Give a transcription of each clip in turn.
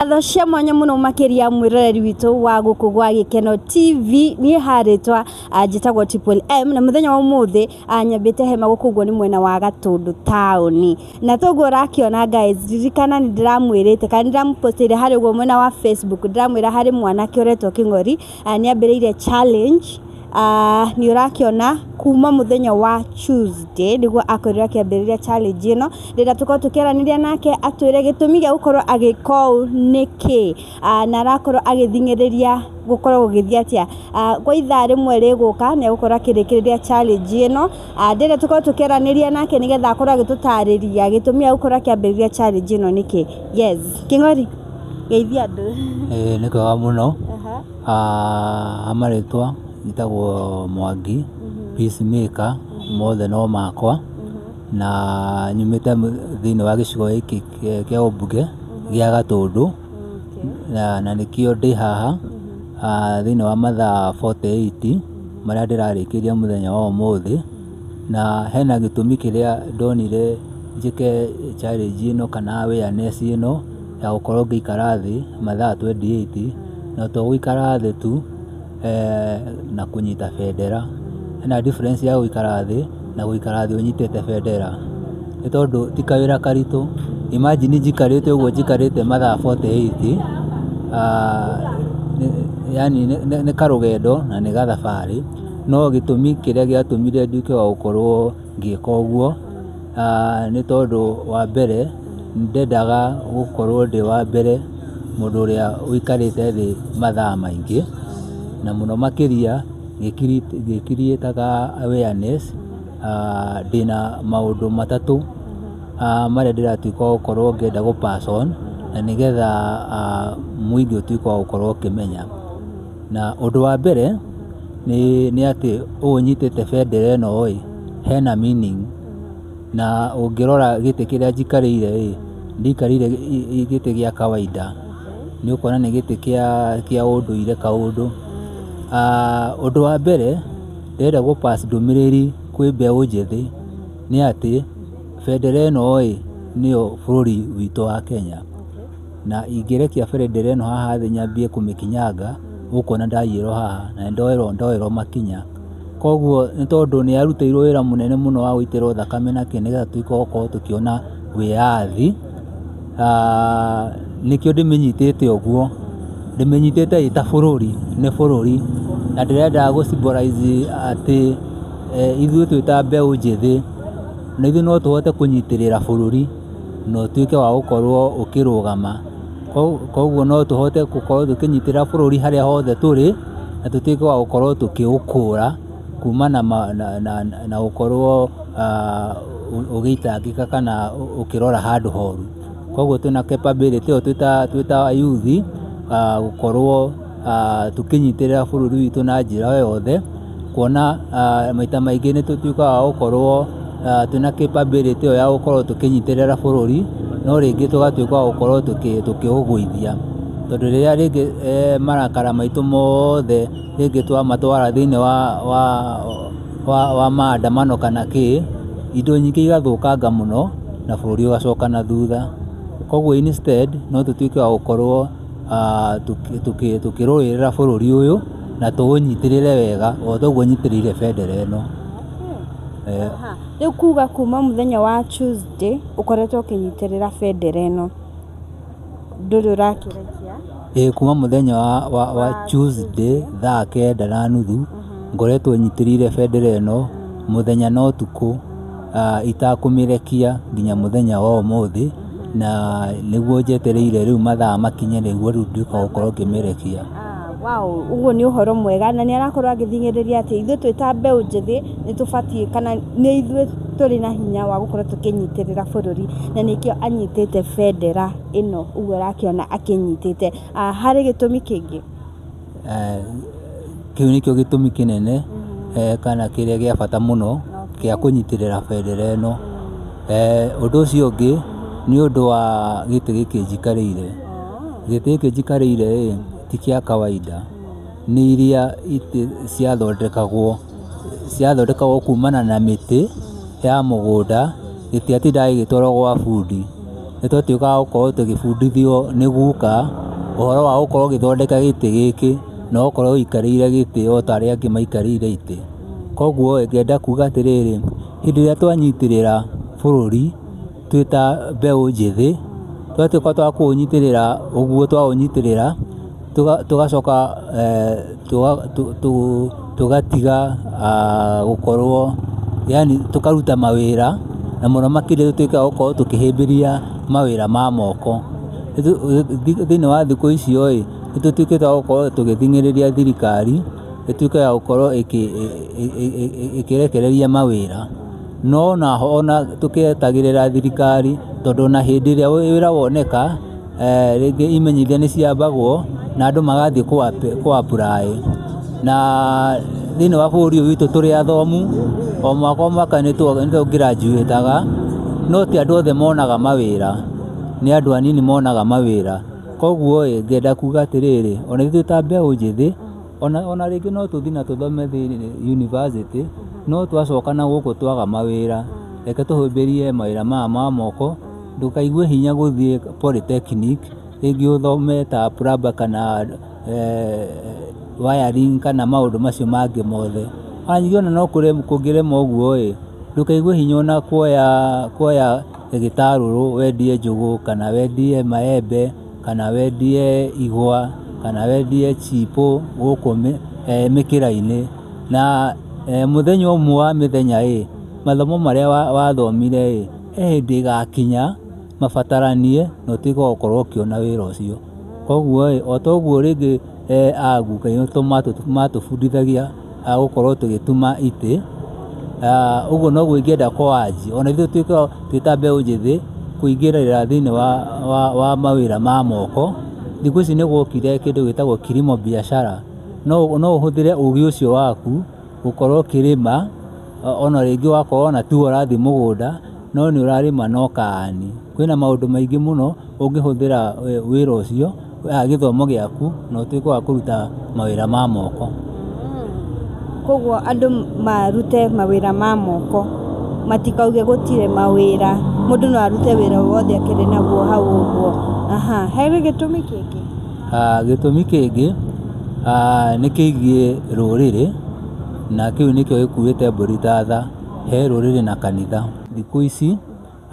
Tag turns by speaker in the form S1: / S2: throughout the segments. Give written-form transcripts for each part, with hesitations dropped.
S1: Ngatho cia mwanya mũno makĩria mwĩroreri witũ wa gũkũ gwa Gĩkeno TV. Niĩ harĩtwa njĩtagwo Triple M, na mũthenya wa ũmũthĩ nyambĩte hema gũkũ ũguo nĩ mwena wa Gatũndũ taũni. Na toguo ũrakĩona guys, ririkana nĩ ndĩramwĩrĩte kana nĩ ndĩramũpostĩire harĩa ũguo mwena wa Facebook, ndĩramwĩra harĩ mwanake ũretwo Kĩng'ori nĩ ambĩrĩirie challenge. Nĩ ũrakĩona kuma mũthenya wa Tuesday nĩguo akorirwo akĩambĩrĩria challenge ĩno. Ndĩrenda tũkorwo tũkĩaranĩria nake atwĩre gĩtũmi gĩa gũkorwo agĩka ũũ nĩkĩ, na arakorwo agĩthing'ĩrĩria gũkorwo gũgĩthiĩ atĩa. Kwa ithaa rĩmwe rĩgũka nĩ egũkorwo akĩrĩkĩrĩria challenge ĩno. Ndĩrenda tũkorwo tũkĩaranĩria nake nĩgetha akorwo agĩtũtarĩria gĩtũmi gĩa gũkorwo akĩambĩrĩria challenge ĩno nĩkĩ. Yes, Kĩng'ori, geithia andũ.
S2: Ĩĩ nĩ kwega mũno. Marĩtwa njĩtagwo Mwangi Peacemaker, mothe no makwa, na nyumĩte thĩinĩ wa gĩcigo gĩkĩ kĩa ũmbunge gĩa Gatũndũ, na nĩkĩo ndĩ haha thĩinĩ wa mathaa 48 marĩa ndĩrarĩkĩria mũthenya wa ũmũthĩ. Na hena gĩtũmi kĩrĩa ndonire njĩke challenge ĩno kana awareness ĩno ya gũkorwo ngĩikara thĩ mathaa 28, na to gũikara thĩ tu, na kũnyita bendera. Hena difference ya gũikara thĩ na gũikara thĩ ũnyitĩte bendera, nĩ tondũ ti kawĩra karitũ. Imagine njikarĩte ũguo njikarĩte mathaa 48, yaani nĩ karũgendo na nĩ gathabarĩ. No gĩtũmi kĩrĩa gĩatũmire nduĩke wa gũkorwo ngĩka ũguo nĩ tondũ wa mbere ndendaga gũkorwo ndĩ wa mbere mũndũ ũrĩa ũikarĩte thĩ mathaa maingĩ, na mũno makĩria ngĩ-create awareness. Ndĩna maũndũ matatũ marĩa ndĩratuĩka wa gũkorwo ngĩenda gũ pass on, na nĩgetha mũingĩ ũtuĩke wa gũkorwo ũkĩmenya. Na ũndũ wa mbere nĩ atĩ ũũ nyitĩte bendera ĩno ĩ, hena meaning. Na ũngĩrora gĩtĩ kĩrĩa njikarĩire ĩ, ndikarĩire gĩtĩ gĩa kawaida, nĩ ũkuona nĩ gĩtĩ kĩa ũndũire kaũndũ. Ũndũ wa mbere ndĩrenda gũ pass ndũmĩrĩri kwĩ mbeũ njĩthĩ nĩ atĩ bendera ĩno ĩ, nĩyo bũrũri witũ wa Kenya. Na ingĩrekia bendera ĩno haha thĩ nyambie kũmĩkinyanga, ũkuona ndaiyĩrwo haha na nĩ ndoerwo makinya. Koguo nĩ tondũ nĩ yarutĩirwo wĩra mũnene mũno wa gũitĩrwo thakame na kĩ nĩgetha tũtuĩke wa gũkorwo tũkĩona wĩyathi, nĩkĩo ndĩmĩnyitĩte ũguo. Ndĩmĩnyitĩte ĩ ta bũrũri, nĩ bũrũri. Na ndĩrenda gũ symbolize atĩ ithuĩ twĩ ta mbeũ njĩthĩ, na ithuĩ no tũhote kũnyitĩrĩra bũrũri na ũtuĩke wa gũkorwo ũkĩrũgama. Koguo no tũhote gũkorwo tũkĩnyitĩrĩra bũrũri harĩa hothe tũrĩ, na tũtuĩke wa gũkorwo tũkĩũkũra kumana na gũkorwo ũgĩitangĩka kana ũkĩrora handũ horu. Koguo twĩna capability ĩyo twĩ ta youth gũkorwo tũkĩnyitĩrĩra bũrũri witũ na njĩra o yothe, kuona maita maingĩ nĩ tũtuĩkaga wa gũkorwo twĩna capability ĩyo ya gũkorwo tũkĩnyitĩrĩra bũrũri, no rĩngĩ tũgatuĩka wa gũkorwo tũkĩũgũithia. Tondũ rĩrĩa rĩngĩ marakara maitũ mothe rĩngĩ twamatwara thĩinĩ wa maandamano kana kĩ, indo nyingĩ igathũkanga mũno na bũrũri ũgacoka na thutha. Koguo instead no tũtuĩke wa gũkorwo tũkĩrũĩrĩra bũrũri ũyũ na tũũnyitĩrĩre wega o ta ũguo nyitĩrĩire bendera ĩno.
S1: Rĩu kuga kuma mũthenya wa Tuesday ũkoretwo ũkĩnyitĩrĩra bendera ĩno, ndũrĩ ũrakĩrekia?
S2: Ĩĩ, kuma mũthenya wa Tuesday thaa 9:30 ngoretwo nyitĩrĩire bendera ĩno mũthenya na ũtukũ, itakũmĩrekia nginya mũthenya wa ũmũthĩ, na nĩguo njetereire rĩu mathaa makinye nĩguo rĩu nduĩke wa gũkorwo ngĩmĩrekia.
S1: Wow, ũguo nĩ ũhoro mwega, na nĩ arakorwo agĩthing'ĩrĩria atĩ ithuĩ twĩ ta mbeũ njĩthĩ nĩ tũbatiĩ kana nĩ ithuĩ tũrĩ na hinya wa gũkorwo tũkĩnyitĩrĩra bũrũri, na nĩkĩo anyitĩte bendera ĩno ũguo ũrakĩona akĩnyitĩte. Harĩ gĩtũmi kĩngĩ?
S2: Kĩu nĩkĩo gĩtũmi kĩnene kana kĩrĩa gĩa bata mũno gĩa kũnyitĩrĩra bendera ĩno. Ũndũ ũcio ũngĩ nĩ ũndũ wa gĩtĩ gĩkĩ njikarĩire. Gĩtĩ gĩkĩ njikarĩire ĩ, ti kĩa kawaida, nĩ iria itĩ ciathondekagwo kumana na mĩtĩ ya mũgũnda, gĩtiatindaga gĩgĩtwarwo gwa bundi. nĩ twatuĩkaga gũkorwo tũgĩbundithio nĩ guka ũhoro wa gũkorwo ũgĩthondeka gĩtĩ gĩkĩ na ũgakorwo ũikarĩire gĩtĩ o ta arĩa angĩ maikarĩire itĩ. Koguo ngenda kuga atĩrĩrĩ, hĩndĩ ĩrĩa twanyitĩrĩra bũrũri twĩ ta mbeũ njĩthĩ, twatuĩka twa kũũnyitĩrĩra ũguo twaũnyitĩrĩra, tũgacoka tũgatiga gũkorwo yaani tũkaruta mawĩra na mũno makĩria tũtuĩke a gũkorwo tũkĩhĩmbĩria mawĩra ma moko. Thĩinĩ wa thikũ icio ĩ, nĩ tũtuĩkĩte a gũkorwo tũgĩthing'ĩrĩria thirikari ĩtuĩke ya gũkorwo ĩkĩrekereria mawĩra, no naho ona tũkĩetagĩrĩra thirikari, tondũ ona hĩndĩ ĩrĩa wĩra woneka, rĩngĩ imenyithia nĩ ciambagwo na andũ magathiĩ kũ apply. Na thĩinĩ wa bũrũri ũyũ witũ tũrĩ athomu, o mwaka o mwaka nĩ tũ graduate aga, no ti andũ othe monaga mawĩra, nĩ andũ anini monaga mawĩra. Koguo ĩ, ngenda kuga atĩrĩrĩ, ona ithuĩ ta mbeũ njĩthĩ, ona rĩngĩ no tũthiĩ na tũthome university, no twacoka na gũkũ twaga mawĩra, reke tũhĩmbĩrie mawĩra maya ma moko, ndũkaigue hinya gũthiĩ polytechnic, rĩngĩ ũthome ta plumber kana wiring kana maũndũ macio mangĩ mothe. Ona ona no kũngĩrema ũguo ĩ, ndũkaigue hinya ona kuoya gĩtarũrũ wendie njũgũ kana wendie maembe kana wendie igwa kana wendie chipo gũkũ mĩkĩra-inĩ. Na mũthenya ũmwe wa mĩthenya ĩ, mathomo marĩa wathomire ĩ, he hĩndĩ ĩgakinya mabataranie na ũtuĩke wa gũkorwo ũkĩona wĩra ũcio. Koguo ĩ, o ta ũguo rĩngĩ aguka aitũ matũbundithagia gũkorwo tũgĩtuma itĩ, ũguo noguo ingĩenda kũ urge ona ithuĩ tuĩke twĩ ta mbeũ njĩthĩ kũingĩrĩra thĩinĩ wa mawĩra ma moko. Thikũ ici nĩ gwokire kĩndũ gĩtagwo kilimo biashara, no ũhũthĩre ũgĩ ũcio waku gũkorwo ũkĩrĩma, ona rĩngĩ wakorwo ona tiwe ũrathiĩ mũgũnda, no nĩ ũrarĩma na ũkaani. Kwĩna maũndũ maingĩ mũno ũngĩhũthĩra wĩra ũcio, gĩthomo gĩaku na ũtuĩke wa kũruta mawĩra ma moko.
S1: Koguo andũ marute mawĩra ma moko, matikauge gũtirĩ mawĩra, mũndũ no arute wĩra o wothe akĩrĩ naguo hau ũguo. Aha, he gĩtũmi kĩngĩ?
S2: Gĩtũmi kĩngĩ nĩ kĩgiĩ rũrĩrĩ, na kĩu nĩkĩo gĩkuĩte mbũri ta tha he rũrĩrĩ na kanitha. Thikũ ici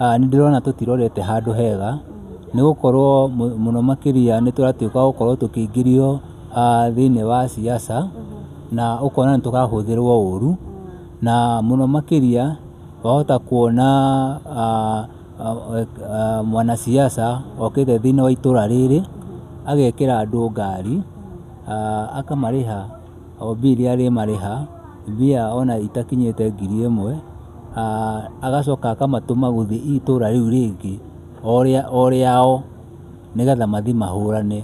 S2: nĩ ndĩrona tũtirorete handũ hega, nĩ gũkorwo mũno makĩria nĩ tũratuĩka gũkorwo tũkĩingĩrio thĩinĩ wa siasa, na ũkona nĩ tũrahũthĩrwo ũru, na mũno makĩria wahota kuona mwanasiasa okĩte thĩinĩ wa itũra rĩrĩ, agekĩra andũ ngari, akamarĩha o mbia iria arĩmarĩha, mbia ona itakinyĩte 1000, agacoka akamatũma gũthiĩ itũra rĩu rĩngĩ o rĩao nĩgetha mathiĩ mahũrane,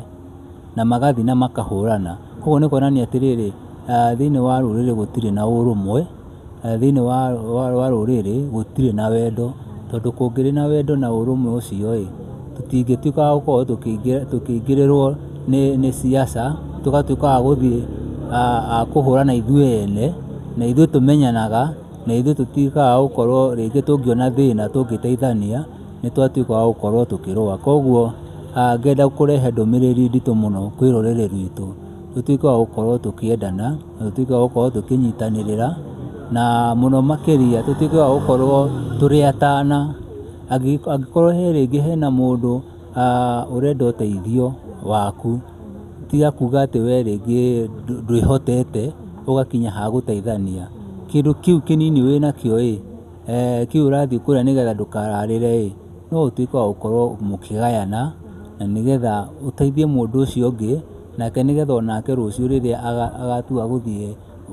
S2: na magathiĩ na makahũrana. Koguo nĩ kuonania atĩrĩrĩ, thĩinĩ wa rũrĩrĩ gũtirĩ na ũrũmwe, thĩinĩ wa rũrĩrĩ gũtirĩ na wendo, tondũ kũngĩrĩ na wendo na ũrũmwe ũcio ĩ, tũtingĩtuĩka a gũkorwo tũkĩingĩrĩrwo nĩ siasa, tũgatuĩka a gũthiĩ a kũhũrana ithuĩ ene, na ithuĩ tũmenyanaga, na ithuĩ tũtuĩkaga a gũkorwo rĩngĩ tũngĩona thĩna tũngĩteithania, nĩ twatuĩka a gũkorwo tũkĩrũa. Koguo ngenda kũrehe ndũmĩrĩri nditũ mũno kwĩ rũrĩrĩ rwitũ, tũtuĩke a gũkorwo tũkĩendana, na tũtuĩke a gũkorwo tũkĩnyitanĩrĩra, na mũno makĩria tũtuĩke a gũkorwo tũrĩ atana. Angĩkorwo he rĩngĩ hena mũndũ ũrenda ũteithio waku, tiga kuga atĩ we rĩngĩ ndwĩhotete ũgakinya ha gũteithania. Kĩndũ kĩu kĩnini wĩnakĩo ĩ, kĩu ũrathiĩ kũrĩa nĩgetha ndũkararĩre ĩ, no ũtuĩke wa gũkorwo mũkĩgayana, na nĩgetha ũteithie mũndũ ũcio ũngĩ, nake nĩgetha onake rũciũ rĩrĩa agatua gũthiĩ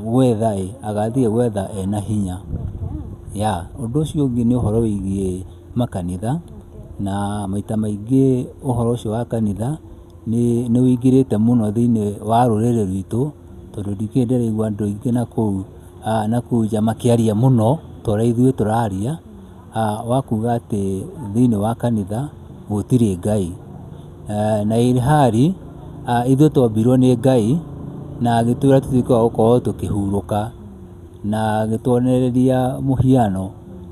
S2: gwetha ĩ, agathiĩ gwetha ena hinya. Ya, ũndũ ũcio ũngĩ nĩ ũhoro wĩgiĩ makanitha, na maita maingĩ ũhoro ũcio wa kanitha nĩ ũingĩrĩte mũno thĩinĩ wa rũrĩrĩ rwitũ, tondũ ndikĩrĩ ndĩraigua andũ aingĩ nakũu nja makĩaria mũno ta ũrĩa ithuĩ tũraria, wa kuga atĩ thĩinĩ wa kanitha gũtirĩ Ngai. Na ilhali ithuĩ twombirwo nĩ Ngai na agĩtwĩra tũtuĩke a gũkorwo tũkĩhurũka, na agĩtuonereria mũhiano,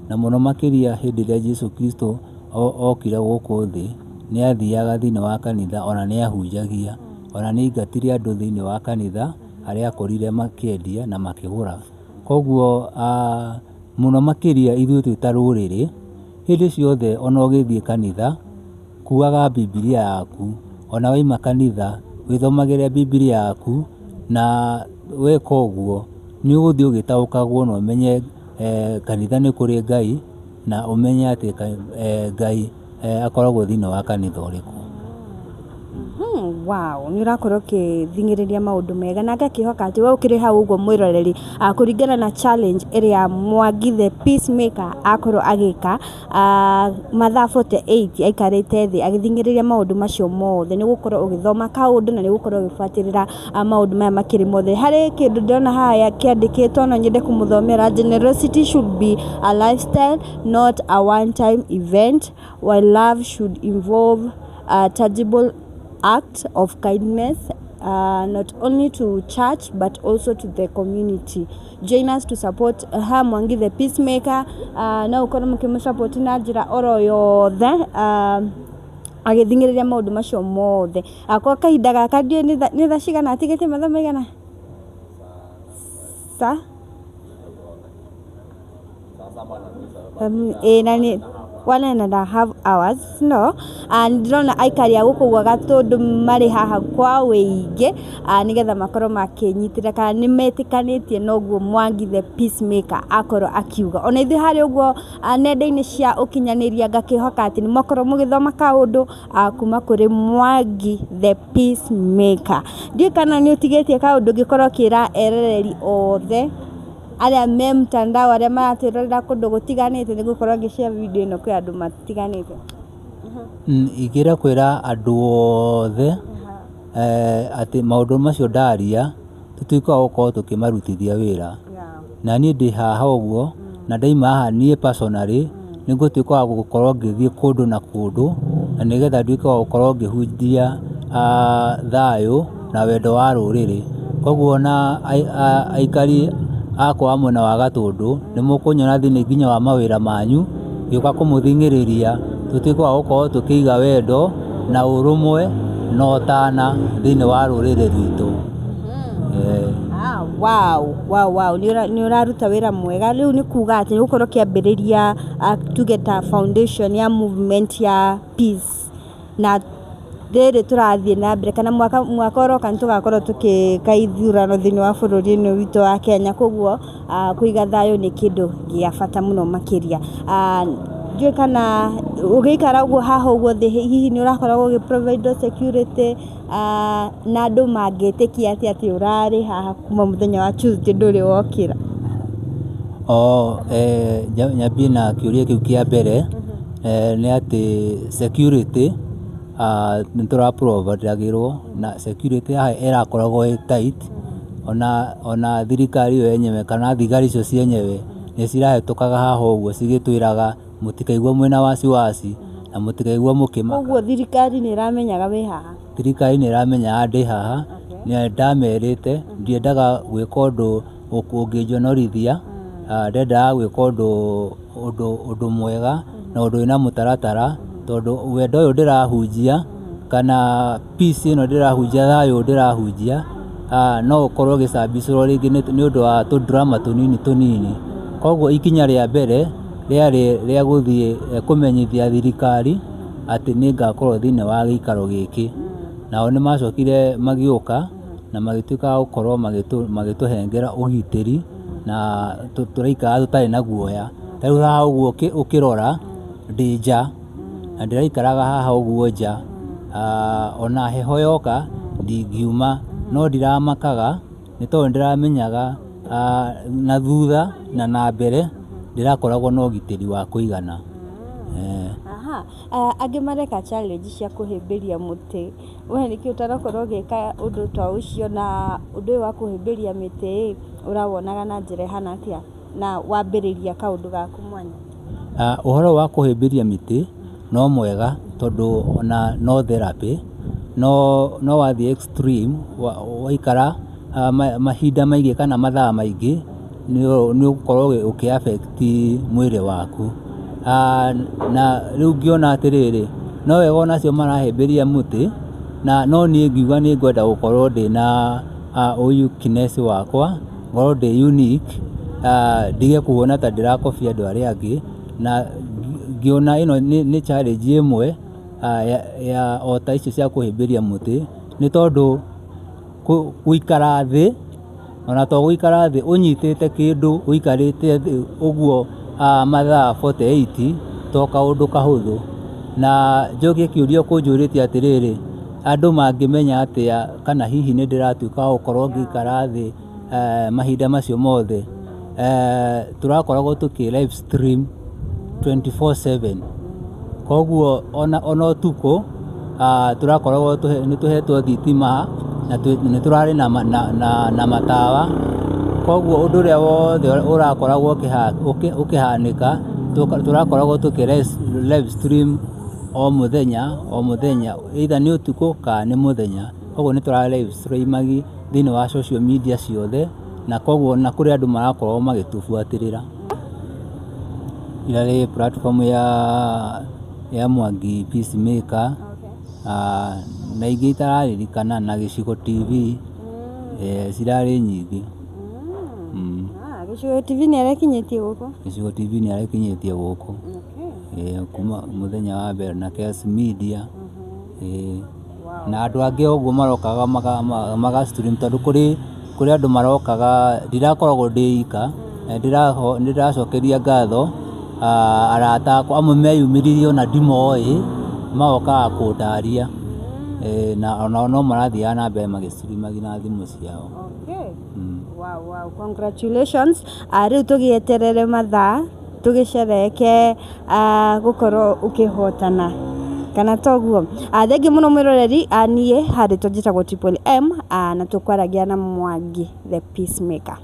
S2: na mũno makĩria hĩndĩ ĩrĩa Jesu Kristo okire gũkũ thĩ nĩ athiaga thĩinĩ wa kanitha ona nĩ ahunjagia, ona nĩ aingatire andũ thĩinĩ wa kanitha arĩa akorire makĩendia na makĩgũra. Koguo mũno makĩria ithuĩ twĩ ta rũrĩrĩ, hĩndĩ ciothe ona ũgĩthiĩ kanitha, kuaga Bibilia yaku, ona waima kanitha wĩthomagĩre Bibilia yaku, na weka ũguo nĩ ũgũthiĩ ũgĩtaũkagwo na ũmenye kanitha nĩ kũrĩ Ngai, na ũmenye atĩ Ngai akoragwo thĩinĩ wa kanitha ũrĩkũ.
S1: Wow, nĩ ũrakorwo ũkĩthing'ĩrĩria maũndũ mega na ngakĩhoka atĩ we ũkĩrĩ hau ũguo mwĩroreri, kũringana na challenge ĩrĩa Mwangi the Peacemaker akorwo agĩka, mathaa 48 aikarĩte thĩ agĩthing'ĩrĩria maũndũ macio mothe, nĩ ũgũkorwo ũgĩthoma kaũndũ na nĩ ũgũkorwo ũgĩbuatĩrĩra maũndũ maya makĩrĩ mothe. Harĩ kĩndũ ndĩrona haha kĩandĩkĩtwo no nyende kũmũthomera: "Generosity should be a lifestyle, not a one time event, while love should involve a tangible act of kindness, not only to church but also to the community. Join us to support Mwangi the Peacemaker." No ũkorwo mũkĩmũ na njĩra oro yothe, agĩthing'ĩrĩria maũndũ macio mothe. Kwa kahinda gaka ndiũĩ nĩ thaa cigana, atigĩtie mathaa maigana sa ĩĩ na nĩ 1.5 hours no ndĩrona aikari a gũkũ gwa Gatũndũ marĩ haha kwa wĩingĩ, nĩgetha makorwo makĩnyitĩrĩra kana nĩ metĩkanĩtie na ũguo Mwangi the Peacemaker akorwo akiuga. Ona ithuĩ harĩ ũguo nenda-inĩ cia ũkinyanĩria ngakĩhoka atĩ nĩ mwakorwo mũgĩthoma kaũndũ kuma kũrĩ Mwangi the Peacemaker. Ndiũĩ kana nĩ ũtigĩtie kaũndũ ũngĩkorwo ũkĩra eroreri othe arĩa me mtandao, arĩa maratwĩrorera kũndũ gũtiganĩte, nĩ gũkorwo ngĩ-share video ĩno kwĩ andũ matiganĩte.
S2: Ingĩenda kwĩra andũ othe atĩ maũndũ macio ndaria tũtuĩke wa gũkorwo tũkĩmarutithia wĩra. Na niĩ ndĩ haha ũguo, na ndaima haha niĩ personally nĩ ngũtuĩka wa gũkorwo ngĩthiĩ kũndũ na kũndũ, na nĩgetha nduĩke wa gũkorwo ngĩhunjia thayũ na wendo wa rũrĩrĩ. Koguo ona aikari akwa a mwena wa Gatũndũ nĩ mũkũnyona thĩinĩ nginya wa mawĩra manyu ngĩũka kũmũthing'ĩrĩria tũtuĩke wa gũkorwo tũkĩiga wendo na ũrũmwe na ũtana thĩinĩ wa rũrĩrĩ rwitũ.
S1: Ah, wow, nĩ ũraruta wĩra mwega. Rĩu nĩ kuga atĩ nĩ ũgũkorwo ũkĩambĩrĩria, tuge ta foundation ya movement ya peace, na rĩrĩ tũrathiĩ na mbere kana mwaka ũroka nĩ tũgakorwo tũgĩka ithurano thĩinĩ wa bũrũri ũyũ witũ wa Kenya. Koguo kũiga thayũ nĩ kĩndũ gĩa bata mũno makĩria. Ndiũĩ kana ũgĩikara ũguo haha ũguo thĩ, hihi nĩ ũrakoragwo ũgĩ provide security, na andũ mangĩtĩkia atĩa atĩ ũrarĩ haha kuma mũthenya wa Tuesday ndũrĩ wokĩra?
S2: O nyambie na kĩũria kĩu kĩa mbere, nĩ atĩ security nĩ tũra provide-agĩrwo na security haha ĩrakoragwo ĩ tight, ona thirikari ĩyo yenyewe kana thigari icio cienyewe nĩ cirahĩtũkaga haha ũguo cigĩtwĩraga mũtikaigwe mwĩna wasiwasi na mũtikaigwe mũkĩmaka.
S1: Koguo thirikari nĩ ĩramenyaga wĩ haha?
S2: Thirikari nĩ ĩramenyaga ndĩ haha, nĩ ndamerĩte ndiendaga gwĩka ũndũ ũngĩnjonorithia, ndendaga gwĩka ũndũ mwega na ũndũ wĩna mũtaratara, tondũ wendo ũyũ ndĩrahunjia kana peace ĩno ndĩrahunjia, thayũ ndĩrahunjia, no ũkorwo ũgĩcambicũrwo rĩngĩ nĩ ũndũ wa tũ drama tũnini tũnini. Koguo ikinya rĩa mbere rĩarĩ rĩa gũthiĩ kũmenyithia thirikari atĩ nĩ ngakorwo thĩinĩ wa gĩikaro gĩkĩ. Nao nĩ macokire magĩũka na magĩtuĩka a gũkorwo magĩtũhengera ũgitĩri na tũraikara tũtarĩ na guoya. Ta rĩu haha ũguo ũkĩrora ndĩ nja na ndĩraikaraga haha ũguo nja, ona heho yoka ndingiuma, no ndiramakaga nĩ tondũ nĩndĩramenyaga na thutha na mbere ndĩrakoragwo na ũgitĩri wa kũigana.
S1: Aha. Angĩ mareka challenge cia kũhĩmbĩria mũtĩ, we nĩkĩ ũtanakorwo ũgĩka ũndũ ta ũcio? Na ũndũ ũyũ wa kũhĩmbĩria mĩtĩ ĩ, ũrawonaga na njĩra ĩhana atĩa na wambĩrĩria kaũndũ gaku mwanya?
S2: Ũhoro wa kũhĩmbĩria mĩtĩ no mwega tondũ ona no therapy, no wathiĩ extreme, waikara mahinda maingĩ kana mathaa maingĩ nĩ ũgũkorwo ũkĩ affect mwĩrĩ waku. Na rĩu ngĩona atĩrĩrĩ, no wega onacio marahĩmbĩria mũtĩ, na no niĩ ngiuga nĩ ngwenda gũkorwo ndĩna uniqueness wakwa, ngorwo ndĩ unique, ndige kuona ta ndĩrakobia andũ arĩa angĩ, na ngĩona ĩno nĩ challenge ĩmwe ya o ta icio cia kũhĩmbĩria mũtĩ, nĩ tondũ gũikara thĩ, ona to gũikara thĩ ũnyitĩte kĩndũ ũikarĩte thĩ ũguo mathaa 48 to kaũndũ kahũthũ. Na njokie kĩũria ũkũnjũrĩtie atĩrĩrĩ, andũ mangĩmenya atĩa kana hihi nĩ ndĩratuĩka wa gũkorwo ngĩikara thĩ mahinda macio mothe? Tũrakoragwo tũkĩ live stream 24/7, koguo ona ũtukũ tũrakoragwo nĩ tũhetwo thitima na nĩ tũrarĩ na matawa, koguo ũndũ ũrĩa wothe ũrakoragwo ũkĩhanĩka tũrakoragwo tũkĩ live stream o mũthenya o mũthenya, either nĩ ũtukũ kana nĩ mũthenya. Koguo nĩ tũra live stream agi thĩinĩ wa social media ciothe, na koguo na kũrĩ andũ marakorwo magĩtũbuatĩrĩra. Irarĩ platform ya Mwangi Peacemaker, na ingĩ itararirikana, na Gĩcigo TV, cirarĩ nyingĩ.
S1: Gĩcigo TV nĩ arekinyĩtie gũkũ?
S2: Gĩcigo TV nĩ arekinyĩtie gũkũ. Kuma mũthenya wa mbere, na KS Media, na andũ angĩ ũguo marokaga maga stream, tondũ kũrĩ andũ marokaga, ndirakoragwo ndĩ ika. Nĩ ndĩracokeria ngatho arata akwa amwe meyumĩririe ona ndimoĩ, magokaga kũndaria, na onao no marathiaga na mbere magĩstreamagi na thimũ ciao.
S1: Wow. Congratulations. Rĩu tũgĩeterere mathaa tũgĩcereke gũkorwo ũkĩhotana kana toguo. Thengiũ mũno mwĩroreri, niĩ harĩ njĩtagwo Triple M, na tũkwaragia na Mwangi the Peacemaker.